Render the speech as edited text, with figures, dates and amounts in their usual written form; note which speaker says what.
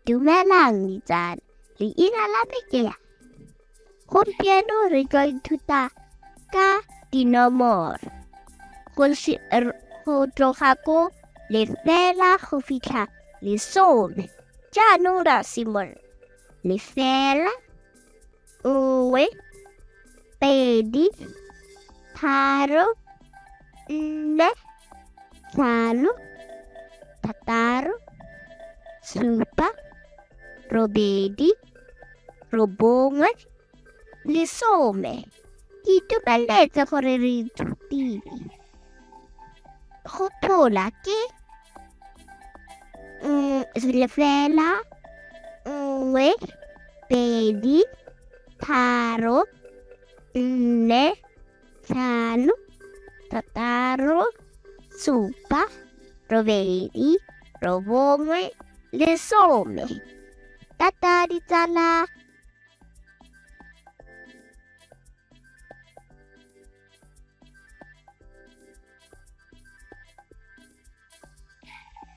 Speaker 1: Dumelang ditsala, leina la me ke ya. Gompieno re tlo ithuta ka dinomoro go tloga ko lefela go fitlha lesome. Jaanong ra simolola. Lefela, nngwe, pedi, tharo, nne, tlhano, thataro, supa, robedi, robongwe, lesome. Ke itumeletse gore re ithutile. Gopola ke lefela, nngwe, pedi, tharo, nne, tlhano, thataro, supa, robedi, robongwe, lesome. Tata ditsala.